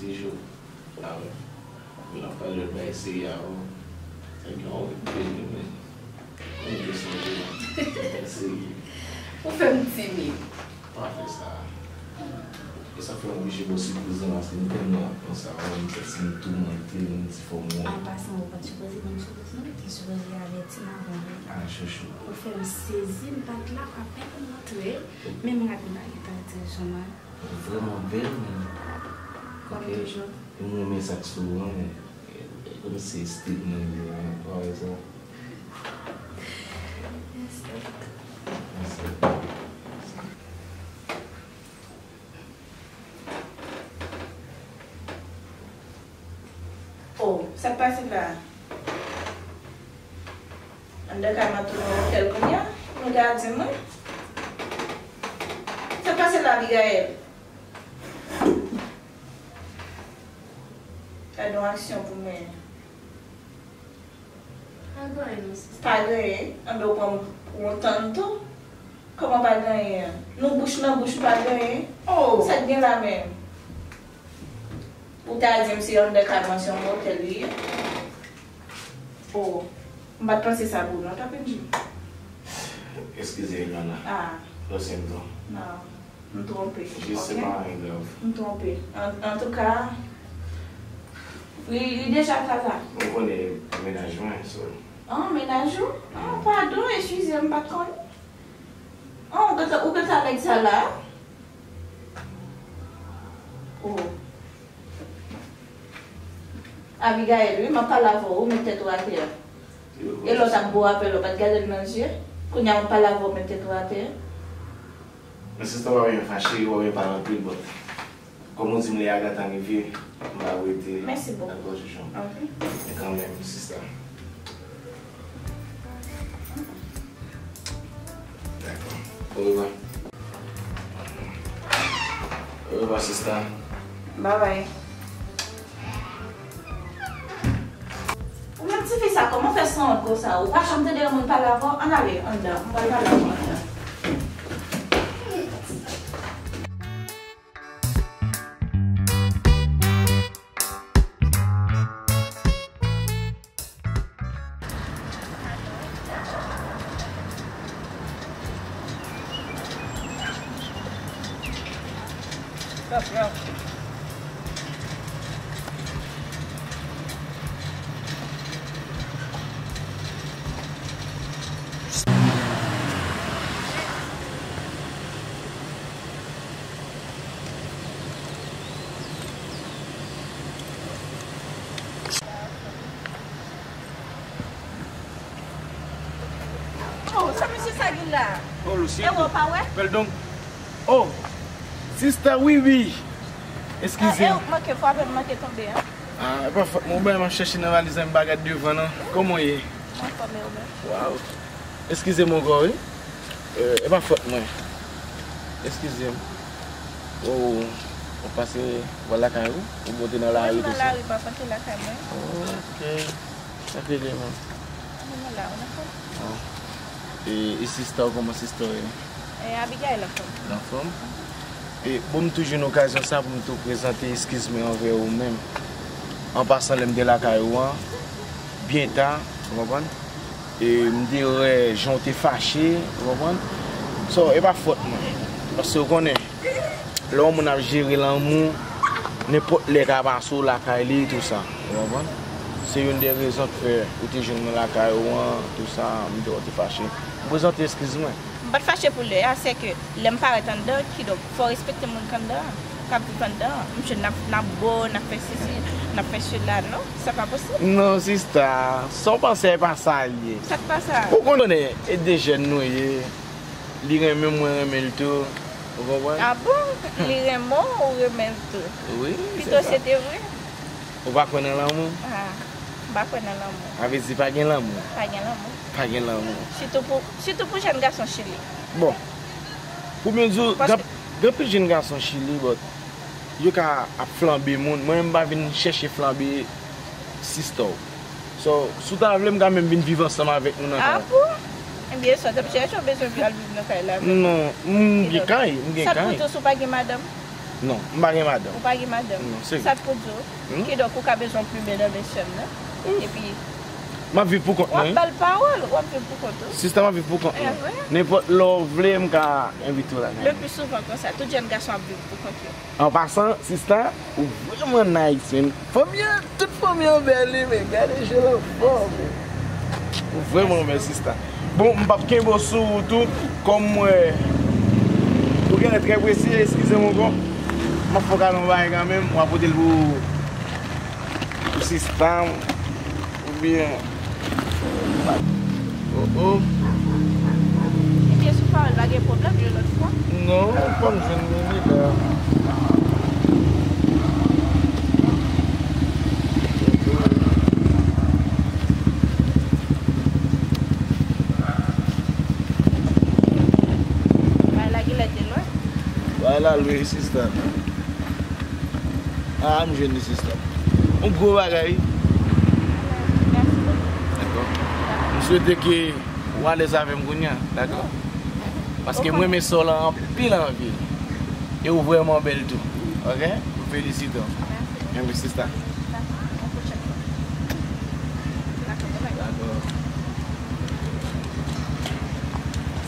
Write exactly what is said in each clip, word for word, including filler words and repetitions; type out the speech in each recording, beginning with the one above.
Jou. Ah, men la pale bay seri a, oh. Sa gen yon vide, men. Mwen te sonje, seri. Ou fè m timid. Pa fè sa. E sa fè m oblije ba w sipriz lan, paske m tèlman ap konsa, mwen, m santi m toumante, m di fò m wont. An pasan, ou pa t sipoze ban m sipriz non, ou te sipoze avèti m avan, wi. Ah, chouchou. Ou fè m sezi, m pa t la, apèn m antre, men m rate m pa gentan di w, Jean-Marc. Ou vrèman bèl, men. Kòm toujou. E mwen, men sa k sou ou an, men, e, e, kòm se estil mwen li an, pa rezon. Mèsi. Mèsi. Oh, sa k pase la? Anndan kay mwen tounen otèl kounye a, nou gadyen mwen. Sa k pase la, Abigaël? Gade yon aksyon pou mwen. Pa gen anyen non, sista. Pa gen anyen? Anben w pran m pou yon tann tou? Kòman pa gen anyen? Nou bouch nan bouch, pa gen anyen? Oh! Sa k gen la menm? Ou ta di m se anndan kay mwen, se yon motèl li ye. Oh, m pa t panse sa pou ou non, Tapenji. Eskize, Eliana. Ah. Pase m tou. Non, m twonpe. Jis se pa anyen grav. M twonpe. An, antouka, li, li deja ta la. Ou konnen mennaj mwen, so. Ah, mennaj ou? Ah, padon, eskize, m pa t konnen. Ah, ou gentan, ou gentan nèg sa la? Oh. Abigaël, wi, m ap pale avè w, ou met tèt ou atè. E lè w t ap bo apèl, ou pa t gade l nan je? Kounye a m ap pale avè w, ou met tèt ou atè. Men sista, w pa byen fache, w pa byen pale anpil, but kòm ou di m lè a gentan rive, m pa rete. Mèsi bokou. Dakò, chouchou. Ok. Men kanmenm, sista. Dakò. Orevwa. Orevwa, sista. Bye bye. Ou menm tifi sa, kòman fè sanwont konsa? Ou pa janm tande yon moun pale avè w? Ann ale, anndan. M pral pale avè w anndan. Oh, sa mesye sa gen la? Oh, Lucie. E w pa wè? Pardon. Oh, sista Wiwi. Eskize m. Ah, e w manke frape, m manke tonbe, hein. Ah, e pa fòt mwen, m ap chèche nan valiz mwen, m pa gad devan non. Kòman w ye? Mwen anfòm, e ou menm? Wow. Eskize m ankò, wi. Eh, e pa fòt mwen. Eskize m. Ou, ou pase bò lakay ou? Oubyen w te nan lari tou sa? Mwen nan lari, m pa konte lakay mwen. Ok. Sa k rele menm? Mwen la, ou nan fòm? Oh. E, e sista w, kòman sista w ye? E, Abigail anfòm. Anfòm? E, bon, m tou jwenn okazyon sa pou m tou prezante eskiz mwen anvè ou menm. An pasan, lè m te lakay ou an, byen ta, ou konprann? E m te wè jan w te fache, ou konprann? So, e pa fòt mwen. Paske w konnen, lè yon moun ap jere lanmou, nenpòt lè ka pase w lakay li, tou sa, ou konprann? Se youn de rezon k fè ou te jwenn mwen lakay ou an, tou sa, m te wè w te fache. M prezante eskiz mwen. M pa t fache pou lè a, se ke lè m parèt anndan, kidonk, fò w respekte moun k anndan an, k ap viv anndan an. M jwenn n ap, n ap bo, n ap fè sesi, n ap fè sela, non? Sa pa posib. Non, sista, sa w panse e pa sa l ye. Sa k pa sa? Ou konnen, e de jèn nou ye. Li renmen m, mwen renmen l tou. Ou konprann? Ah bon? Li renmen w, ou renmen l tou? Wi, se sa. Pito se te vre. Ou pa kwè nan lanmou? Ah, m pa kwè nan lanmou. Sa vle di pa gen lanmou? Pa gen lanmou. Pa gen lanmou. Sitou pou, sitou pou jèn gason Chili. Bon, pou byen di w, gen, gen anpil jèn gason Chili, but yo ka ap flanbe moun. Mwen menm, m pa vin chèche flanbe sista w. So, si w ta vle, m ka menm vin viv ansanm avèk nou nan kay. Ah bon? Ebyen, sa w t ap chèche, w bezwen al viv nan kay la avè m? Non, m gen kay, m gen kay. Sa pou tou si w pa gen madanm? Non, m pa gen madanm. Ou pa gen madanm? Non, se vre. Sa k pou di w? Hmm? Kidonk, ou ka bezwen plimen nan men sè m nan. Hmm. Epi, m ap viv pou kont mwen, wi. W ap ba l pawòl, w ap viv pou kont ou. Sista, m ap viv pou kont mwen. Eh, vre? Nenpòt lè w vle, m ka envite w lakay mwen. Le pli souvan konsa, tout jèn gason ap viv pou kont yo. An pasan, sista, ou vrèman nice, man. Fanmi an, tout fanmi an bèl, wi, men gade je l anfòm, man. Ou vrèman bèl, sista. Bon, m p ap kenbe w sou wout ou, kòm m wè ou genlè trè prese, eskize m ankò. M ap fè w kado yon bagay kanmenm, m ap pote l pou, pou sista m, oubyen Oh, oh. Ebyen, si w pa wè l, pa gen pwoblèm, yon lòt fwa. Non, m pa m jwenn li, li la. Bagay la genlè te lwen. Bagay la lwen, sista. Ah, m jwenn li, sista. Yon gwo bagay. Mèsi bokou. Dakò. M swete ke w alèz avè m kounye a, dakò? Paske mwen renmen sa w la anpil, anpil. E ou vrèman bèl tou. Oke? M felisite w. Mèsi. Mèsi, sista. Dakò. Yon pwochèn fwa. Dakò, bye bye. Dakò.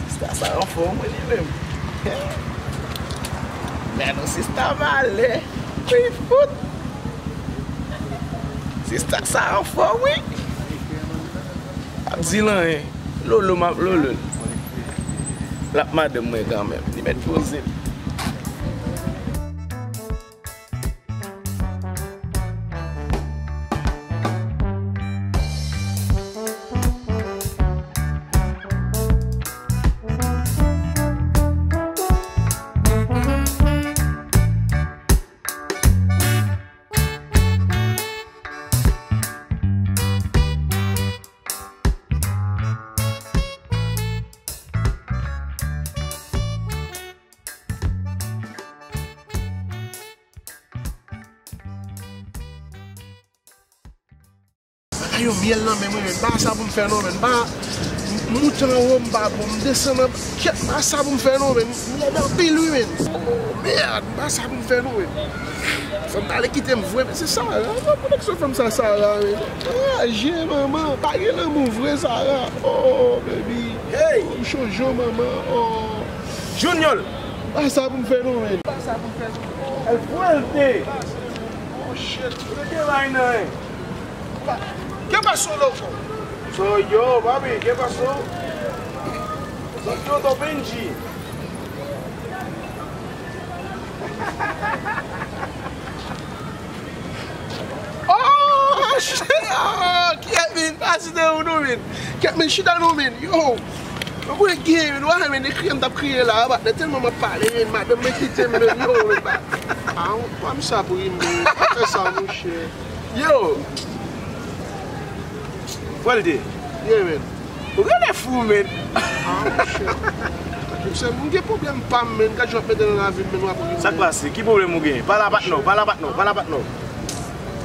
Sista sa anfòm, wi, li menm. Men non, sista malè. Wi, fout. Sista sa anfòm, wi. Ap di l anyen. Lolo, m ap lolo l. L ap madanm mwen kanmenm. Li mèt poze l. Bagay yo myèl nan men mwen, men m pa sa pou m fè non, men m pa, m moute anwo, m pa bon, m desann anba, kèt, m pa sa pou m fè non, men m lèd anpil wi, men. Oh, mèd, m pa sa pou m fè non, men. Fè m ta ale kite m vre, men se Sara, nan koneksyon fè m sa, Sara, men. Anraje, manman, pa gen lanmou vre, Sara. Oh, baby. Hey! M chojo, manman, oh. Junior! M pa sa pou m fè non, men. M pa sa pou m fè non. El fuerte! Oh, shit. Mete bay nan, eh. ¿Qué pasó, loco? Soy yo, papi, ¿qué pasó? Santiago Benji. Oh, shit. Oh, Kevin, pa site ou non, men. Kevin, chita non, men. Yo. Mwen konnen gen, men, w a men ekri an t ap kriye la, patnè, tèlman m ap pale, men, madanm mwen kite m, men, yo, men, pa, a, w pa m sa pou ri m, men, pa fè sa, monchè. Yo! Fwèlte. Yeah, men. Ou genlè fou, men. A, monchè. Monchè, m gen pwoblèm pa m, men, gad jan w ap mete nan lavi m, men, w ap ri m, men. Sa k pase? Ki pwoblèm ou genyen? Pale a patnè w, pale a patnè w, pale a patnè w.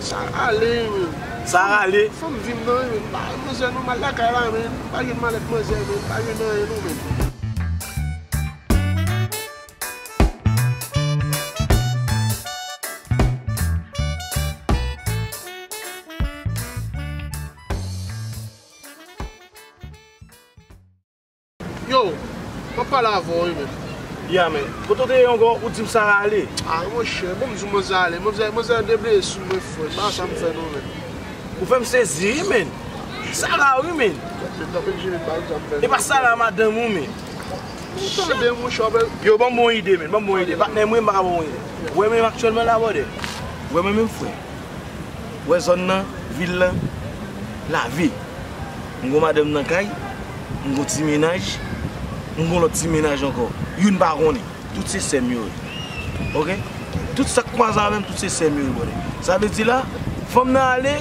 Sa rale, men. Sa rale? Fanm vi m nan, men. M pa manzè non, m al lakay la, men. M pa jwenn malèt manzè, men. M pa jwenn anyen, non, men. Yo, m ap pale avè w, wi, men. Ya, men. Kote w te ye ankò, ou di m sa rale? A, monchè, bon, m di w manzè ale. Manzè, manzè debleye sou mwen, frè. Pa sa m fè, non, men. Ou fè m sezi, wi, men. Sara, wi, men. Tanpri, tanpri, Jimmy, pa sa m fè, non. E pa Sara, madanm ou, men. Ou tande, monchè, w ap... Yo, ban m bon ide, men. Ban m bon ide. Patnè mwen, m pa ka ba w bon ide. Ou wè, men, aktyèlman, la, brother. Ou wè, mwen, menm, frè. Ou wè zòn nan, vil lan, lavi. M gon madanm nan kay, m gon ti mennaj, m gon lòt ti mennaj ankò. Youn pa konnen. Tout se sè m yo ye. Oke? Tout sa k kwaze avè m, tout se sè m yo ye, brother. Sa vle di la, fanm nan ale,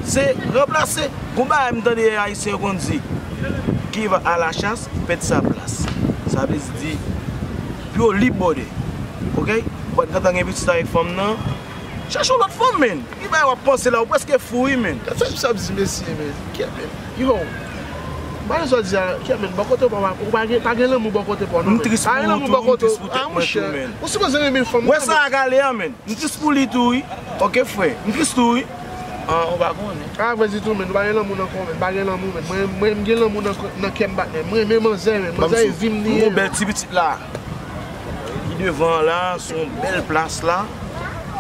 se ranplase. Gon bagay m tande ayisyen yo konn di, qui va à la chasse, perd sa place. Sa vle di, pou yo lib, brother. Oke? Ou pa t gentan gen pitit avèk fanm nan, chache yon lòt fanm, men. Ki bagay w ap panse la, ou prèske fou, wi, men. Gad sa misye ap di mesye, men. Kèt, men. Yo. Pale sa w di a, kè men, bò kote w pa, ou pa gen, pa gen lanmou bò kote pa w non, men. M tris pou ou tou, m tris pou tèt mwen tou, men. Ou sipoze renmen fanm. Wè sa a k ale a, men. M tris pou li tou, wi. Ok, frè. M tris tou, wi. An, ou pa konnen. A, vrè di tou, men, nou pa gen lanmou nan kò, men. Pa gen lanmou, men. Mwen, mwen, m gen lanmou nan, nan kè m, patnè. Mwen renmen manzè, men. Manzè e vi m li ye. M gon bèl ti pitit la. Li devan an la, se yon bèl plas la.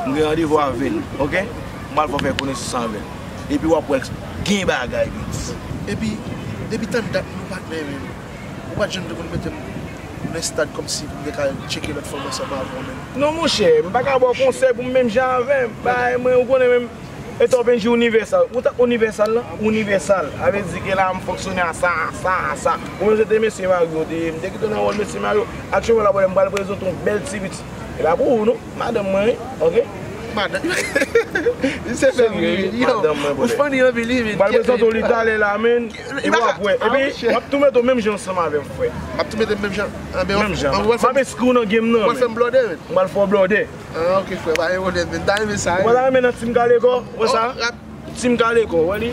M gen randevou avè l, ok? M pral fè w fè konesans avè l. Epi w ap wè l gen bagay, pitit. Epi, depi tann dat nou patnè, men. Ou pa t janm te konn mete m nan estad kòmsi pou m te ka tcheke lòt fanm ansanm avè w, men. Non, monchè, m pa ka ba w konsèy pou m menm jan avè m. Bagay mwen, ou konnen menm. Etan w vin di inivèsal. Ou ta inivèsal lan? Inivèsal. Sa vle di ke la m fonksyone a sa, a sa, a sa. Ou menm se te mesye mari w te ye. M te kite w nan wòl mesye mari w. Aktyèlman la, m pral prezante w yon bèl ti pitit. E pa pou ou non, madanm mwen, wi. Ok? Madanm. Se fè m ri, wi. Yo, madanm mwen, ou funny anpil, wi, men. M pral prezante w li talè la, men. Epi w ap wè. Epi, m ap tou mete w menm jan ansanm avè m, frè. M ap tou mete m menm jan? Menm jan. M ap enskri w nan game nan, men. W ap fè m blòdè, men. M pral fè w blòdè. Ah, ok, frè, pa gen pwoblèm, men. M ta renmen sa, wi. Ou pa ta renmen nan Team Kaleko? Wè sa? Team Kaleko, wè li?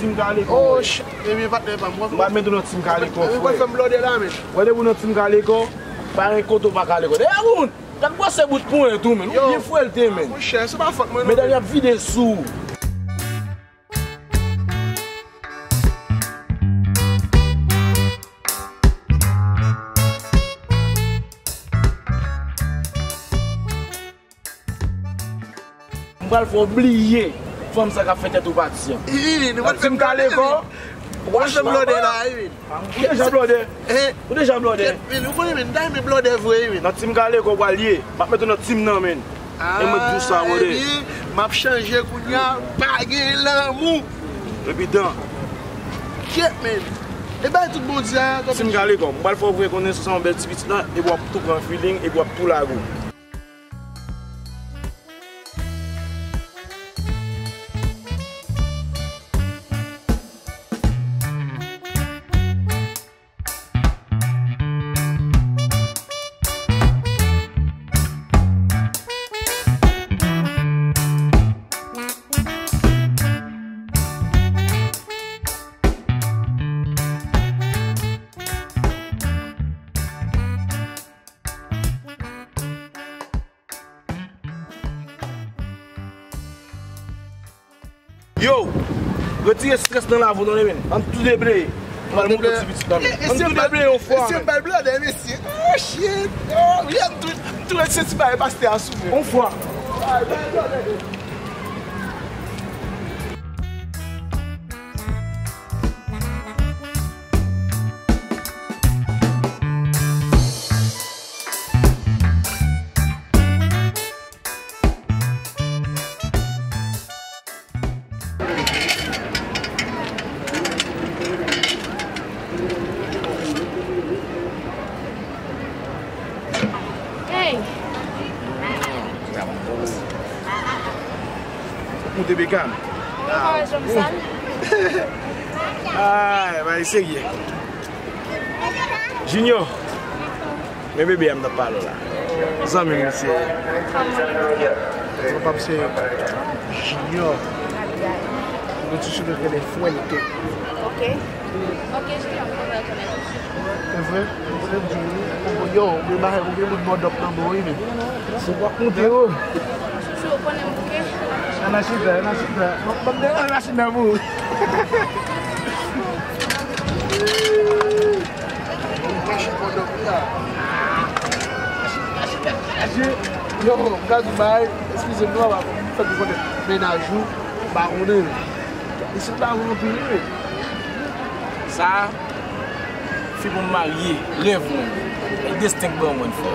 Team Kaleko. Oh, shit. Ebyen, patnè pa m. M pral mete w nan Team Kaleko, frè. Ou pral fè m blòdè la, men. Wè, depi w nan Team Kaleko, pa gen kote w pa Kaleko. Dèyè moun, gad gwosè bout ponyen tou, men. Ou byen fwèlte, men. Monchè, se pa fòt mwen, non. Medam y ap vide sou ou. M pral fè w bliye fanm sa k ap fè tèt ou pati an. Nan Team Kaleko, w ap fè m blòdè la, wi, men. Ou deja blòdè. Ou deja blòdè. Kèt, men, ou konnen, men, m ta renmen blòdè vre, wi, men. Nan Team Kaleko w pral ye. M ap mete w nan team nan, men. E mwen k di w sa, brother. Ebyen, m ap chanje kounye a, pa gen lanmou. Epi dan. Kèt, men. E bay tout Bondye a, Team Kaleko, m pral fè w pran konesans ak yon bèl ti pitit la, epi w ap tou pran feeling, epi w ap tou lage w. Yo, retire strès nan lavi w, tande, men. Ann tou debleye. Mwen, mwen, ti pitit la, men. Ann tou debleye yon fwa, men. Mesye, bal blòdè, mesye. Oh, shit. Oh, yeah, m tou, m tou ret sezi bagay pastè a sou mwen. Yon fwa. Hey! Moute Beckham. Ou pa wè jan m sal? Ay, bay serye. Junior. Men bebe a m t ap pale w la. Zanmi m misye ye. Pap se Junior. Nou ti sou nou rele Fuente. Ok. Ok, Junior, m kontan rekonèt ou. Se vre? Se vre, Junior. Yo, ou gen bagay, ou gen moun mòdòp nan men w, wi, men. Se w ap monte, wi. Chouchou, ou konnen m bouke. Ann al chita, ann al chita. Bon, bon, ann al chita pou ou. Machin kondòm li a. Yo, m ka di w bagay, eskize m non, papa, m fèk rekonèt mennaj ou, m pa konnen. Isit la ranpli wi. Sa, fi pou m marye, rèv mwen. E desten k ban mwen, frè.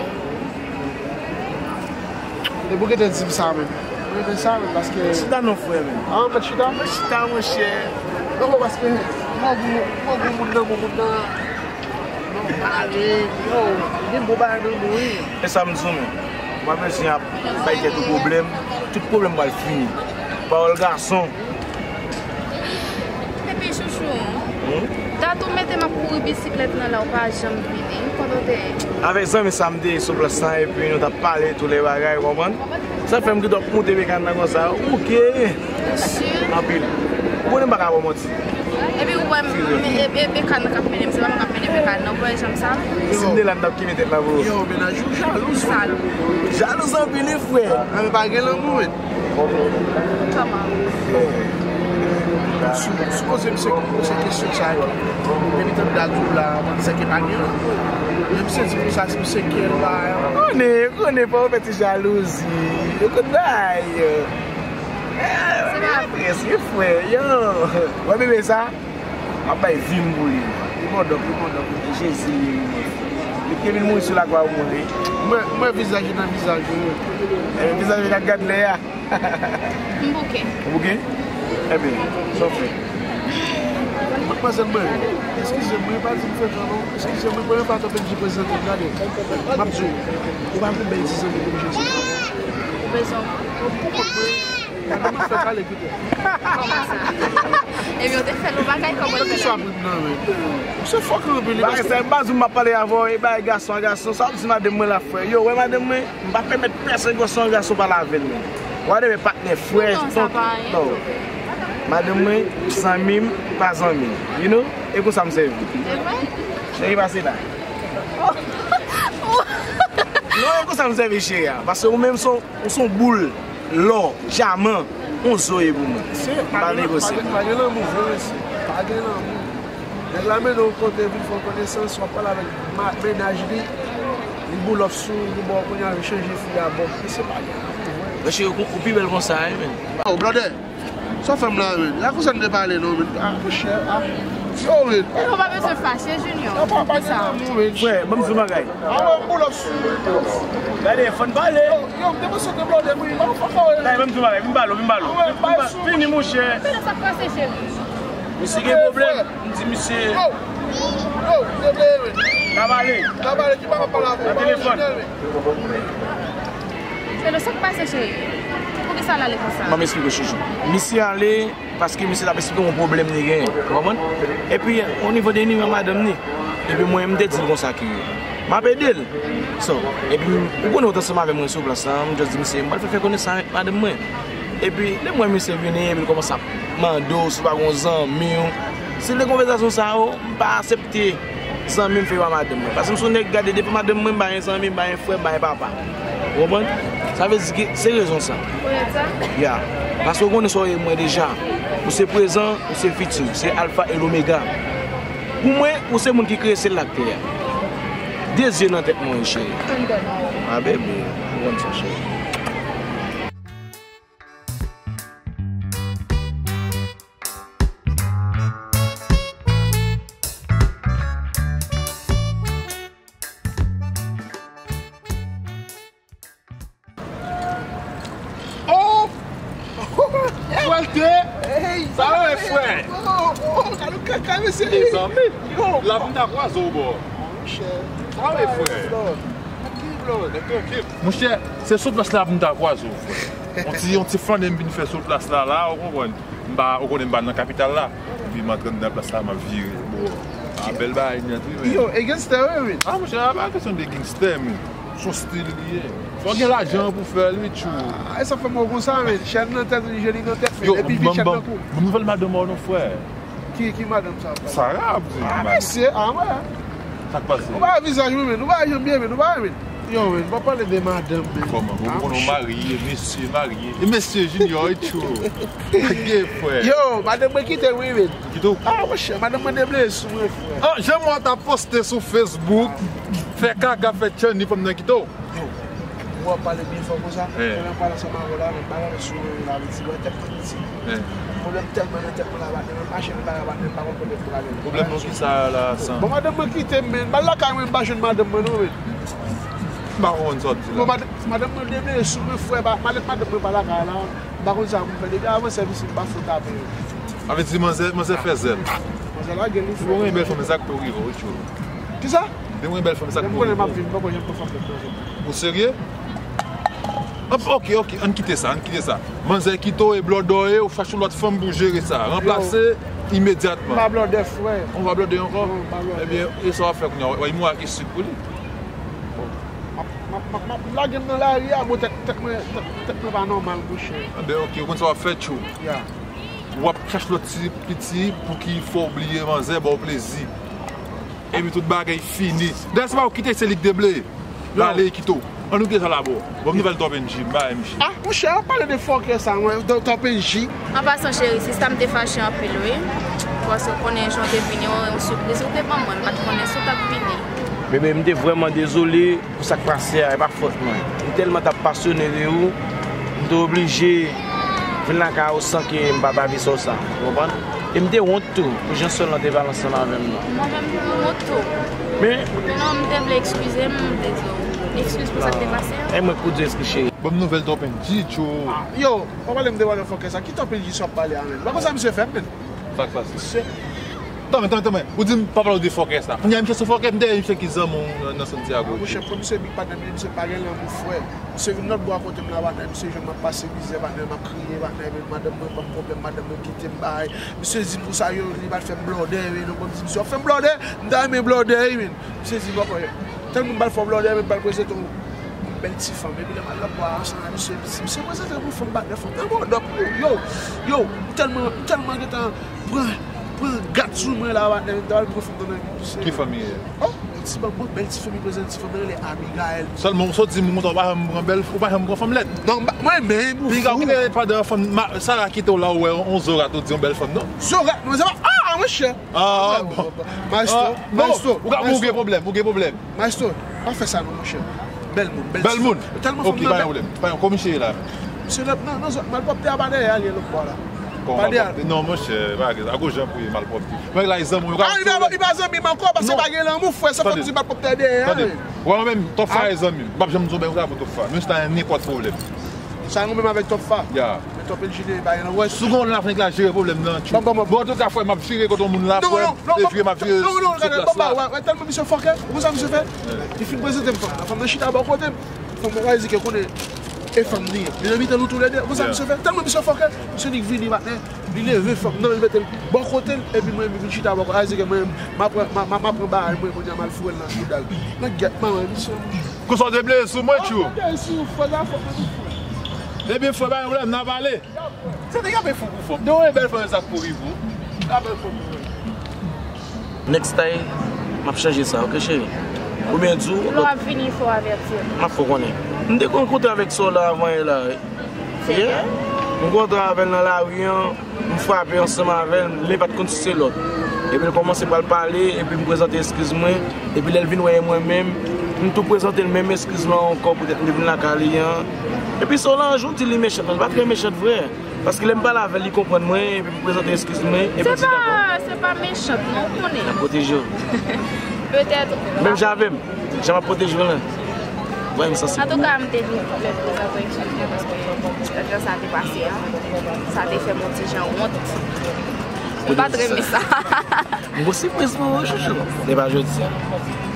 Depi w gentan di m sa menm. Mwen renmen sa menm, paske... Chita non, frè, menm. Ah, mèt chita? Mèt chita, monchè. Non, paske mwen gou, mwen gou moun nan, gou moun nan. Non, pale, yo, gen bon bagay nan men, wi. E sa m di w, menm. Ou pa bezwen ap bay tèt ou pwoblèm. Tout pwoblèm pral fini. Pawòl gason. Epi, chouchou, dat ou mete m ap kouri bisiklèt nan la, ou pa janm vini. M kontan w te ye. Avèk zanmi sa m te ye sou plas la, epi nou t ap pale tout lè bagay, ou konprann? Sa fè m ki t ap moute bekàn nan konsa. Ou bouke. Anpil. Ou konnen m pa ka ba w manti. Epi ou wè m, e, e, e bekàn nan k ap mennen m, se pa mwen k ap mennen bekàn nan, ou wè jan m sal. Si m te la, m t ap kenbe tèt la pou ou. Yo, mennaj ou jalou. Sal. Jalou anpil, wi, frè. Ann pa gen lanmou, men. Kòman? Sou, sou poze misye, misye kesyon sa yo. Depi tan dat ou la, mwen se ke pa gen. Men misye di konsa, si misye kè l pa. Konnen, konnen, pa w fè ti jalouzi. Yo konn bay. Se pa vre. Prèske frè, yo. Wè bebe sa? M ap bay vi m pou li. Li bon dòk, li bon dòk. Jezi, li bon. Li te vin mouri sou lakwa pou mwen, wi. Mwen, mwen vizaj nan vizaj ou. E, vizaj ou ka gad lè a. M bouke. Ou bouke? Ebyen, sa w fè? Matmwazèl mwen, eskize m, mwen pa di m fè jan non. Eskize m, mwen premye fwa tanpèt di prezante m, gade. M ap di w, ou pa gon bèl ti zanmi pou m jezi. Ou bezwen w? Ou pou kont mwen. Gade mwen fè kale kite. Kòman sa? Ebyen, ou te fè l yon bagay, kòman ou te fè l? Sa pou m nan, men. Se fòk anpil. Bagay sa, m pa di w m ap pale avè w, e bagay gason a gason, sa w ap di madanm mwen la, frè. Yo, wè madanm mwen, m pa pèmèt pèsonn gason a gason pale avè l, men. Wade men patnè, frè, tonton. Non. Madanm mwen, zanmi m, pa zanmi m. You know? E konsa m sèvi. Se vre? Cheri, pase la. Non, e konsa m sèvi, cheri a. Paske ou menm se yon, ou se yon boul lò, dyaman, yon zo ye pou mwen. M pa negosye. Pa gen, pa gen lanmou vre, mesye. Pa gen lanmou. Nèg la mennen w kote vin fè w konesans, w ap pale avèk ma-, mennaj li, li boulòf sou ou, li ba w kounye a, li chanje fi a, bon, mesye pa gen lanmou vre. Mesye, ou, ou pi bèl konsa, wi, men. Oh, brother, sa w fè m la, men? La konsa n te pale, non, men. Ah, monchè, ah. Yo, men. Ou pa bezwen fache, Junior. Sa pa, pa gen lanmou, men. Frè, ban m di w yon bagay. Ah, wè, m boulòf sou ou. Gade, fò n pale. Yo, yo, m te panse w te blòde, wi. Ban m fò kò, wi. Gade, ban m di w yon bagay. Vin pale, vin pale. Ah, wè, m pale sou ou. Vini, monchè. Sa k pase, cheri? Misye gen pwoblèm. M di misye. Yo, yo, yo, yo, yo. N a pale. N a pale, ki pa pale avè w. Nan telefòn. Hello, sa k pase, cheri? Poukisa l ale konsa? Ban m esplike w, chouchou. Misye ale paske misye t ap esplike m yon pwoblèm li genyen. Ou konprann? Epi, o nivo de nivo madanm ni. Epi mwen, m te di l konsa ke m ap ede l. So, epi, ou konnen w t ansanm avè mwen sou plas la, m just di misye, m pral fè, fè konesans avèk madanm mwen. Epi, lè m wè misye vini, epi l kòmanse ap mande w si w pa gen yon zanmi w. Se de konvèsasyon sa yo, m pa aksepte zanmi m fè yo a madanm mwen. Paske m se yon nèg gade depi madanm mwen, m pa gen zanmi, m pa gen frè, m pa gen papa. Ou konprann? Sa vle di ke se rezon sa. Ou nèt sa? Ya. Paske ou konnen sa w ye mwen deja. Ou se prezan, ou se fiti, ou se alfa e lomega. Pou mwen, ou se moun ki kreye syèl la ak tè a. De zye nan tèt mwen, cheri. Ann dòmi. Ah, bebe, ou konn sa, cheri. Oh! Walter! Hey, sa va, frè? Oh, oh, gade kaka, mesye. Mezanmi, yo, la pou m ta kwaze w bò. Monchè. Sa va, frè? Tranquille, Lord. Tranquille, Lord. Nèg tranquille. Monchè, se sou plas la pou m ta kwaze w, frè. Yon ti, yon ti flannen m vin fè sou plas la, la, ou konprann? M pa, ou konnen m pa nan kapital la. Epi m antre anndan plas la, m ap vire. Bon, a bèl bagay nèt, wi, men. Yo, e gangsta, wi, wi. Ah, monchè, a pa kesyon de gangsta, men. Se yon stil li ye. Fò w gen lajan pou fè l, wi, tchou. Ah, e sa fè m wè w konsa, men. Chèn nan tèt, li joli nan tèt, men. Yo, epi ban m, ban m nouvèl madanm ou non, frè. Ki, ki madanm sa ap pale? Sara ap di. Ah, mesye, ah, wè. Sa k pase? Ou pa wè vizaj mwen, men. Ou pa wè jan m ye, men. Ou pa wè, men. Yo, men, pa pale de madanm, men. Kòman? Ou konnen w marye, mesye marye. E mesye Junior, e tchou. Gen frè. Yo, madanm mwen kite m, wi, men. Kite w? Ah, monchè, madanm mwen deblese sou mwen, frè. Ah, jan m wè w t ap poste sou Facebook, fè kaka, fè tchanni, fanm nan kite w. Yo, ou ap pale byen fò konsa. Eh. Fò m pale ansanm avè w la, men pa pale sou mwen, la, vle di, wè, tèt mwen piti. Eh. Pwoblèm tèlman nan tèt mwen la, patnè, mwen mache nan bagay, patnè, m pa konn kote m prale. Pwoblèm nan ki sa la, san? Bon, madanm mwen kite m, men. M al lakay mwen, m pa jwenn madanm mwen, non, men. M pa konprann sa w ap di la. Bon, mad-, madanm mwen deblese sou mwen, frè, ba, malèt madanm mwen pa lakay la. M pa konn sa pou m fè. Depi avan sèvis, m pa fout apre. Sa vle di manzè, manzè fè zèl. Manzè lage li, frè. Ou gen bèl fanm, sa k tou rive w, tchou. Kisa? Depi w gen bèl fanm, sa k tou rive w. Lè m konnen m ap viv, m pa konn yon fanm k ap manje. Ou serye? Anf, ok, ok, ann kite sa, ann kite sa. Manzè kite w e blòdò ye, ou chache yon lòt fanm pou jere sa. Ranplase imedyatman. Yo, m pa blòdè, frè. Ou pa blòdè ankò? Non, m pa blòdè. Ebyen, e sa w ap fè kounye a? W ap mouri ak esik pou li? Bon, m ap M ap, m ap, m ap lage m nan lari a, bon, tèt, tèt mwen, tèt, tèt mwen pa nòmal, monchè. Anben, ok, ou konn sa w ap fè, tchou? Ya. W ap chache lòt ti piti pou ki fè w bliye manzè, ba w plezi. Epi tout bagay fini. Dayè, se pa ou ki te se li ki te ble. Yo. L ale, li kite w. Ann nou kite sa la, bro. Bon, nouvèl Top N G, m ba M J. Ah, monchè, w ap pale de fòkè sa, mwen, Top N G. An pasan, cheri, sista, m te fache anpil, wi. Paske w konnen jan w te vini, yon, yon sipriz ou te ban mwen, m pa t konnen si w t ap vini. Bebe, m te vrèman dezole pou sa k pase a, e pa fòt mwen. M tèlman t ap pasyone de ou, m te oblije vin lakay ou san ke m pa t avise w sa, ou konprann? E m te wont tou pou jan Sol lan te pale ansanm avè m nan. Mwen menm tou, m wont tou. Men, men non, m te vle eskize m, m te di w eskiz pou sa k te pase a. E mwen k pou di w eskiz, cheri. Ban m nouvèl Top N G, tchou. Yo, w ap pale m de fòkè sa. Ki Top N G sa w ap pale a, menm? Ou pa konn sa misye fè, menm? Sa k pase? Tanmen, tanmen, tanmen. Ou di m pa pale w de fòkè sa. Kounye a misye se fòkè, m te wè misye ki zanmi w nan, nan Santiago. Ah, monchè, pran misye big patnè, misye pa gen lanmou, frè. Misye vin lòt bò a kote m la, patnè, misye jwenn m ap pase mizè, patnè, m ap kriye, patnè, men madanm mwen ban m pwoblèm, madanm mwen kite m, bay. Misye di m konsa, yo, li pa t fè m blòdè, men non, bon, m di misye, w ap fè m blòdè, m ta renmen blòdè, wi, men. Misye di, bon, tèlman m pral fè w blòdè, men m pral prezante w yon bèl ti fanm. Epi lè m al lòt bò a, ansanm ak misye, misye, misye prezante m yon fanm, patnè, fanm nan bon dòp, yo, yo, m tèlman, m tèlman gentan pran, pran gad sou mwen la, patnè, m ta al pran fanm nan men misye. Ki fanm li ye? Oh, yon ti banm bèl ti fanm, li prezante ti fanm nan, rele Abigail. Sèlman, ou sot di m konsa, ou pa janm pran bèl, ou pa janm pran fanm lèd. Non, m pa, mwen menm, piga ou kite pandan fanm, ma-, Sara kite w la, ou wè yon zorat, ou di yon bèl fanm, non? Zorat, non, se pa, ah, monchè. Ah, bon. Maestro, ah, bon, maestro, ou ka, ou gen pwoblèm, ou gen pwoblèm. Maestro, pa fè sa non, monchè. Bèl moun, bèl ti moun. Bèl moun? Tèlman fanm nan bèl. Ok, pa gen pwoblèm. Pa gen, kòman misye ye la? Misye nan, nan, nan zòn malpwòpte a, pa dèyè a, li ye lòt bò la. Kòman malpwòpte? Non, monchè, pa gen, akoz jan pou ye malpwòpte. Mwen la, e zanmi w, yo ka... Ah, li pa, li pa zanmi m ankò, paske pa gen lanmou, frè, se fòk di malpwòpte a dèyè a. Tande, tande. Ou wè mwen menm, Top Five e zanmi m. M p ap janm di yon bagay konsa pou Top Five. Menm si ta gen nenpòt pwoblèm. Sa nou menm avèk Top Five. Ya. Men Top Engineer pa gen nan wè. Si w gen yon lafrèk la, jere pwoblèm nan, tchou. Bon, bon, bon. Bon, antouka, frè, m ap vire kote yon moun la, frè. Non, non, non, non, gade, papa, wè, wè, tèlman misye fòkè, ou konn sa misye fè? Li fin prezante m fanm nan, fanm nan chita bò kote m. Fanm nan ka di ke konnen e fanm li ye. Li nan mitan nou toulède, ou konn sa misye fè? Tèlman misye fòkè, misye nik vini, patnè, li leve fanm nan, li mete l bò kote l, epi mwen, li vin chita bò kote, sa vle di ke mwen, m ap pran, m ap, m ap pran bagay mwen, kounye a m al foure l nan bouda l. Nan gèt manman misye. Konsa w te bleye sou mwen, tchou. Ebyen, frè, pa gen pwoblèm, n a pale. Sa te gen fou pou fanm. Non, e bèl fanm sa k pou rive w. Ka bèl fanm. Next time, m ap chanje sa, ok, cheri? Oubyen di w, lè w ap vini, fò w avèti m. M ap fè w konnen. M te konn kontre avèk Sola avan yè la, wi. Yeah. M kontre avè l nan lari an, m frape ansanm avè l, men pa t konn si se lòt. Epi l kòmanse pral pale, epi m prezante eskiz mwen, epi lè l vin wè e mwen menm, m tou prezante l menm eskiz mwen ankò poutèt m te vin lakay li an. Epi Solange, ou di li mechant, men l pa trè mechant vre. Paske lè m pale avè l, li konprann mwen, epi m prezante eskiz mwen, epi l di dakò. Se pa, se pa mechant, non, ou konnen. L ap pwoteje w. Petèt. Menm jan avè m, jan m ap pwoteje w la. Vwè m sansi. Antouka, m te vin lè prezante eskiz mwen, paske jan sa te pase a, sa te fè m yon ti jan wont. M pa t renmen sa. M gon sipriz pou ou, chouchou. Se pa jodi a.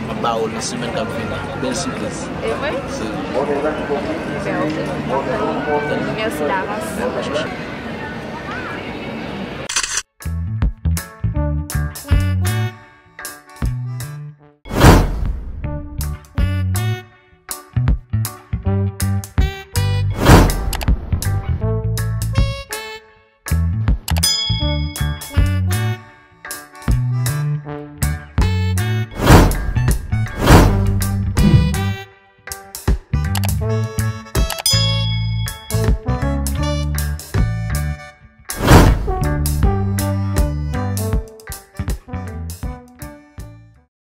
M ap ba ou nan semèn k ap vini. Bèl sipriz. E vre? Se. Mèsi davans.